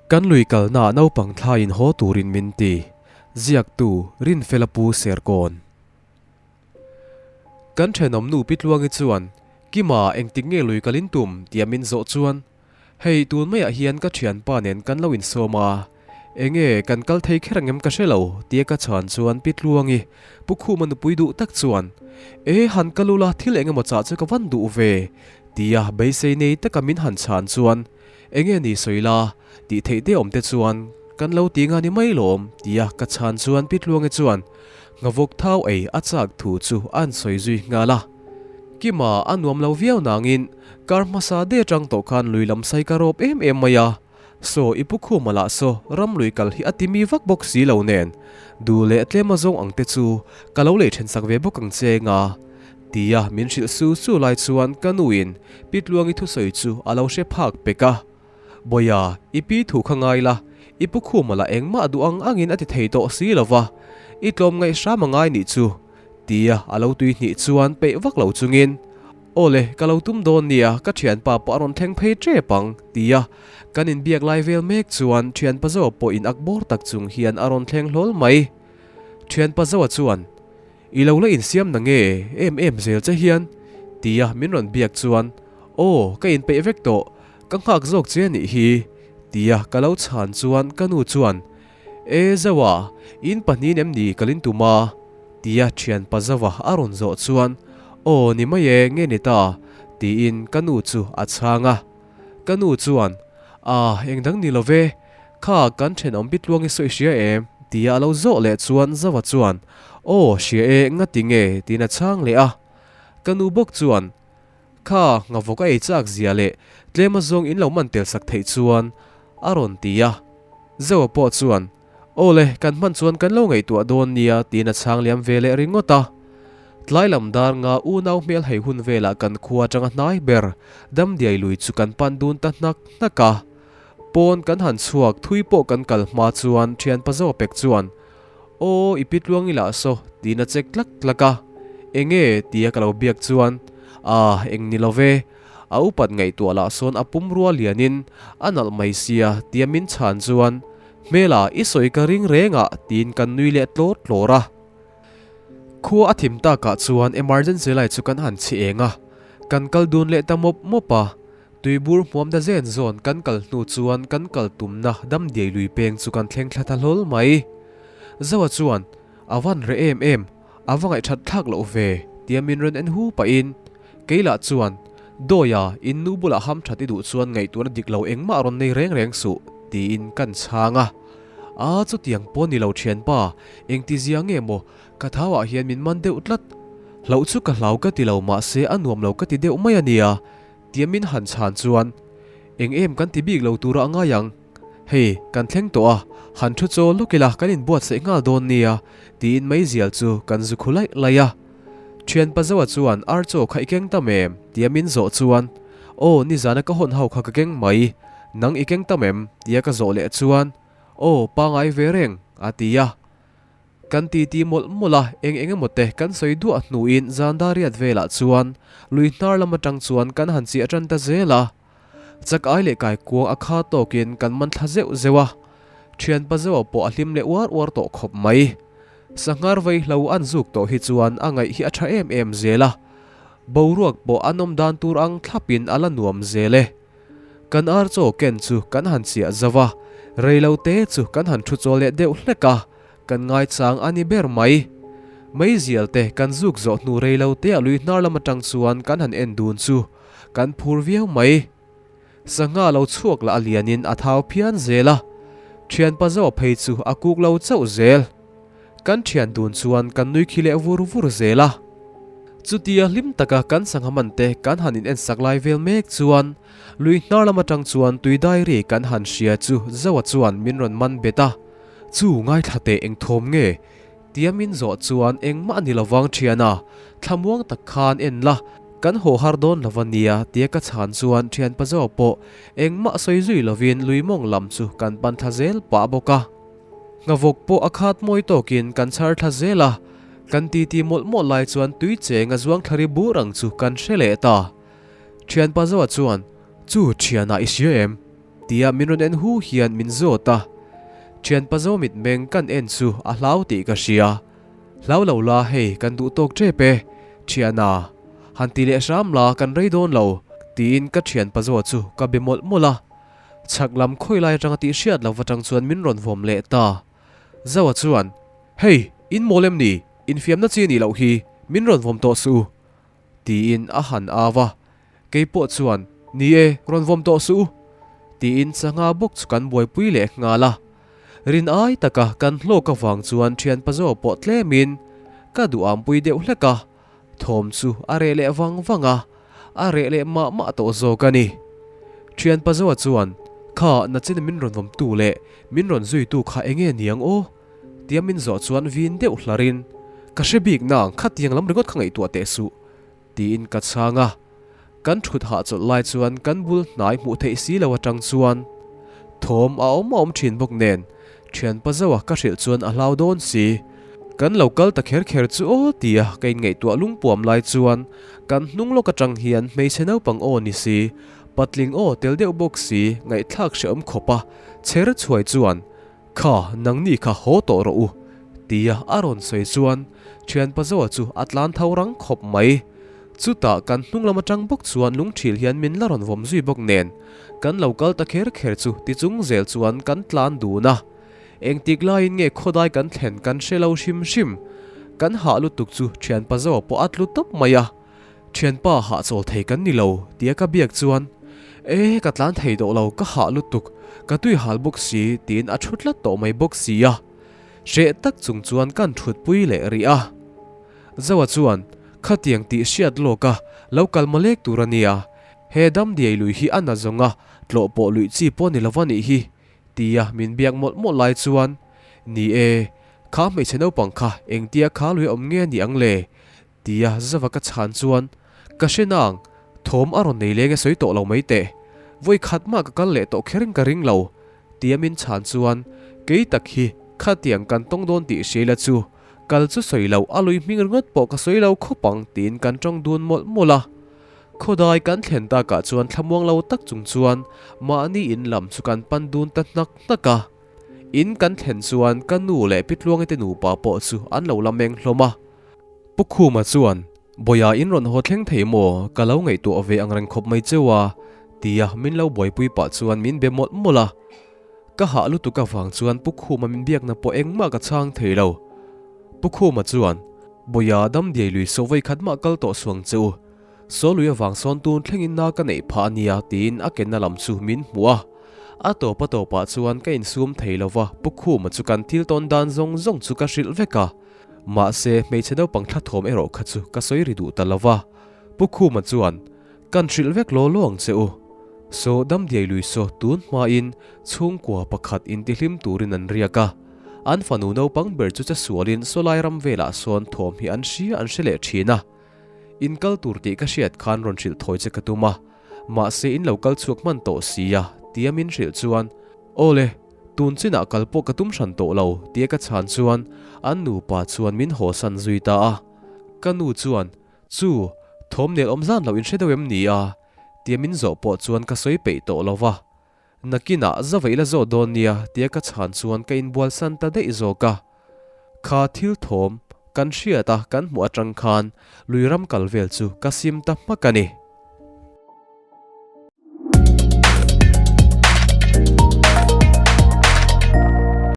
Kan lui kalnaah naupang thlaiin haw turin min ti, ziaktu Rinfela Pu Serkawn. Kan thenawm nu Pi Tluangi chuan, Kima, engtik nge lui kalin tum? tia min zawh chuan, Hei, tun maiah hian ka thianpa nen kan lo insawm a, enge kan kal thei kher angem ka hre lo, tia ka chhan chuan Pi Tluangi, Pu Khuma nupui duh tak chuan, E, han kal ula thil eng emaw chah chu ka van duh ve, tia beisei nei taka min han chhan chuan, Enge ni sawi la, tih theih te awm te chuan kan lo ti nga ni mai lawm, tia ka chhan chuan Pi Tluangi chuan nghavawk thau ei a chak thu chu a an sawi zui nghal a. Kima a nuam lo viau nangin kar hmasa de atang tawh khan lui lam sai ka rawp em em mai a, saw i pu khuma lah saw ram lui kal hi a ti mi vak bawk si lo nen duh leh tlem a zawng ang te chu ka lo lei then sak ve bawk ang che nga tia min hrilh su su lai chuan ka nuin Pi Tluangi thusawi chu a lo hre phak pek a. Bawia, i pi thu kha ngai la, i pu khuma lah engmah duh ang angin a ti thei tawh si lo va, i tlawm ngaih hram a ngai nih chu, tia a lo tui hnih chuan peih vak lo chungin, Aw le, ka lo tum dawn nia, ka thianpa pawh a rawn thleng phei tep ang, tia kan inbiak lai vel mek chuan thianpa Zoa pawh in ak bawr tak chung hian a rawn thleng hlawl mai. Thianpa Zoa chuan, I lo la insiam na nge em em zel che hian? tia min rawn biak chuan, Aw, ka inpeih vek tawh, ka nghak zawk che anih hi, tia ka lo chhan chuan ka nu chuan, E Zaua, in pahnihin em ni ka lin tum a? tia thianpa Zaua a rawn zawh chuan, Aw, ni mai e, nge ni ta? tiin ka nu chu a chhang a. Ka nu chuan, A, engdang ni lo ve, kha kan thenawm Pitluangi sawi hria em? tia a lo zawh leh chuan Zaua chuan, Aw, hria e, ngati nge? tiin a chhang leh a. Ka nu bawk chuan, Kha, ngavawk a ei chak zia leh tlem azawng in lo man tel sak theih chuan a rawn ti a. Zaua pawh chuan, Aw le, kan hman chuan kan lo ngaihtuah dawn nia tiin a chhang liam ve leh ringawt a. Tlai lam dar nga unau hmel hei hun velah kan khua atanga hnai ber Damdiai lui chu kan pan dun ta hnak hnak a. Pawn kan han chhuak thui pawh kan kal hma chuan thianpa Zaua pek chuan, Aw, i pi tluang ila saw tiin a chek tlak tlak a. Enge? tia ka lo biak chuan, Ah, eng ni lo ve. A upat ngaihtuah lah sawn a pum rua lianin a nalh mai sia tia min chhan chuan, Hmela, i sawi ka ring reng ah tiin kan nui leh tlawr tlawr a. Khua a thim takah chuan emergency light chu kan han chhi eng a, kan kal dun leh ta mawp mawp a. Tuibur hmuam da zen zawn kan kal hnu chuan kan kal tumna damdiai lui peng chu kan thleng thla ta hlawl mai. Zoa chuan, A van reh em em, a va ngaihthat thlak loh ve, tia min rawn en hu pahin Keilah chuan, Dawia, in nu bulah ham that i duh chuan ngaihtuahna dik lo engmah rawn nei reng reng suh, tiin kan chhang a. A, chutiang pawh ni lo thianpa, engtizia nge maw, ka thauah hian min man deuh tlat. Hlauh chu ka hlau ka ti lo mahse a nuam lo ka ti deuh mai a nia, tia min han chhan chuan, Eng em kan ti bik lo tura a ngai ang. Hei, kan thleng tawh a, han thu chaw lawk ila kan inbuatsaih nghal dawn nia, tiin meizial chu kan zu khu laih laih a. Thianpa Zoa chuan ar chaw kha i keng tam em? tia min zawh chuan, Aw, nizana ka hawn ho kha ka keng mai, nang i keng tam em? tia ka zawh leh chuan, Aw, pangai ve reng, a ti a. Kan titi mawlh mawlh a, eng eng emaw te kan sawi duah hnuin zan dariat velah chuan lui hnar lam atang chuan kan han chiah tan ta zel a. Chak ai leh kai kuang a kha tawkin kan man thla zeuh zeuh a, thianpa zeuh pawh a hlim leh uar uar tawh khawp mai. Sanghar vaihlo an zuk tawh hi chuan a ngaih hi a tha em em zel a, boruak pawh a nawm dan tur ang thlapin a la nuam zel e. Kan ar chaw ken chu kan han chiah zauh a, reilo te chu kan han thu chaw leh deuh hlek a, kan ngaichang a ni ber mai. Meizial te kan zuk zawh hnu reilo te a lui hnar lam atang chuan kan han en dun chu kan phur viau mai. Sangha lo chhuak lah a lianin a thau phian zel a, thianpa zawh phei chu a kuk lo chauh zel. Kan thian dun chuan kan nui khi leh vur vur zel a. Chutia hlim taka kan sangha man te kan han in en sak lai vel mek chuan lui hnar lam atang chuan tui diary kan han hria chu Zoa chuan min rawn man bet a, Chu ngaithla teh eng thawm nge? Tia min zawh chuan engmah a ni lovang thiana, thlamuang tak khan en la, kan haw har dawn lo a nia tia ka chhan chuan thianpa Zoa pawh engmah sawi zui lovin lui mawng lam chu kan pan thla zel pah bawk a. Nghavawk pawh a khat mawi tawkin kan chhar thla zel a, kan titi mawlh mawlh lai chuan tui cheng a zuang thla ri bur ang chu kan hre leh ta. Thianpa Zoa chuan, Chu thianah i hria em? Tia min rawn en hu hian min zawt a. Thianpa zo mitmeng kan en chu a hlau tih ka hria. Hlau lo la hei kan duh tawk tep e, thiana. Han ti leh hram la kan rei dawn lo, tiin ka thianpa zo chu ka be mawlh mawlh a. Chhak lam khawi lai atanga tih hriat lo atang chuan min rawn vawm leh ta. Zoa chuan, Hei, in mawl em ni? Infiamna chi nih loh hi, min rawn vawm tawh suh u. Tiin a han au a, kei pawh chuan, Ni e, rawn vawm tawh suh u! Tiin sangha bawk chu kan buaipui leh nghal a. Rin ai taka kan hlawk avang chuan thianpa zawk pawh tlemin ka duhampui deuh hlek a, thawm chu a reh leh vang vang a, a reh leh mah mah tawh zawk a ni. Thianpa zawk chuan, Kha, nachin min rawn vawmtu leh min rawn zuitu kha enge niang aw? Tia min zawh chuan vin deuh hlarin, Ka hre bik nang, khatiang lam ringawt kha ngaihtuah teh suh, tiin ka chhang a. Kan thut hahchawlh lai chuan kan bul hnai hmuh theih si lo atang chuan thawm a awm a awm thin bawk nen, thianpa Zoa ka hrilh chuan a hlau dawn si. Kan lo kal ta kher kher chu aw tia ka inngaihtuah lungpuam lai chuan kan hnung lawk atang hian hmeichhe naupang aw ni si, patling aw tel deuh bawk si ngaihthlak hrehawm khawp a chher chhuai chuan Kha, nangni kha haw tawh rawh u, tia a rawn sawi chuan thianpa Zoa chu a tlan tho rang khawp mai. Chutah kan hnung lam atang bawk chuan lungthil hian min la rawn vawm zui bawk nen, kan lo kal ta kher kher chu ti chung zel chuan kan tlan dun a. Engtik laiin nge khawdai kan thlen kan hre lo hrim hrim. Kan hah lutuk chu thianpa Zoa pawh a tlu tawp mai a. Thianpa hahchawl thei kan ni lo tia ka biak chuan, E, ka tlan thei tawh lo, ka hah lutuk, ka tui hal bawk si tiin a thu tlat tawh mai bawk si a. Hreh tak chung chuan kan thutpui leh rih a. Zoa chuan, Khatiang tih hriat lawk a, lo kal mawlek tur a nia. He damdiai lui hi a na zawng a, tlawh pawh luih chi pawh ni lova nih hi, tia min biak mawlh mawlh lai chuan, Ni e, kha hmeichhe naupang kha engtia kha lui a awm nge ni ang le? Tia zava ka chhan chuan, Ka hre nang, thawm a rawn nei leng e sawi tawh lo mai teh. Vawi khat mah ka kal leh tawh kherin ka ring lo. Tia min chhan chuan, Kei tak hi khatiang kan tawng dawn tih hria ila chu, kal chu sawi loh a lui hming ringawt pawh ka sawi lo khawp ang tiin kan tawng dun mawlh mawlh a. Khawdai kan thlen takah chuan thlamuang lo tak chung chuan mahni in lam chu kan pan dun ta hnak hnak a. In kan thlen chuan ka nu leh Pi Tluangi te nupa pawh chu an lo la meng hlawm a. Pu Khuma chuan, Bawia in rawn haw thleng thei maw? Ka lo ngaihtuah ve ang reng khawp mai cheu a, tia min lo buaipui pah chuan min be mawlh mawlh a. Ka hah lutuk avang chuan Pu Khuma min biakna pawh engmah ka chhang thei lo. Pu Khuma chuan, Bawia damdiai lui saw vawi khat mah kal tawh suang che u. Saw lui avang sawn tun thlengin na ka neih phah a nia, tiin a kenna lam chu min hmuh a. A tawp a tawpah chuan ka insum thei lo va, Pu Khuma chu kan thil tawn dan zawng zawng chu ka hrilh vek a. Mahse, hmeichhe naupang thla thawm erawh kha chu ka sawi ri duh ta lo va. Pu Khuma chuan, Kan hrilh vek law law ang che u. Saw Damdiai lui saw tun hmain chhungkua pakhat intihlim turin an riak a. An fanu naupang ber chu chesualin sawlai ram velah sawn thawm hi an hria an hre leh thin a. In kal tur tih ka hriat khan rawn hrilh thawi che ka tum a. Mahse in lo kal chhuak hman tawh si a, tia min hrilh chuan, Awle, Tun chinah kal pawh ka tum hran tawh lo, tia ka chhan chuan an nupa chuan min hawsan zui ta a. Ka nu chuan, Chu, thawm nel awm zan lo in hre deuh em ni a? tia min zawh pawh chuan ka sawi peih tawh lo va. Nakinah zava ila zawh dawn nia, tia ka chhan chuan ka inbualsan ta daih zawk a. Kha thil thawm kan hriat a kan hmuh atang khan lui ram kal vel chu ka sim ta hmak a ni.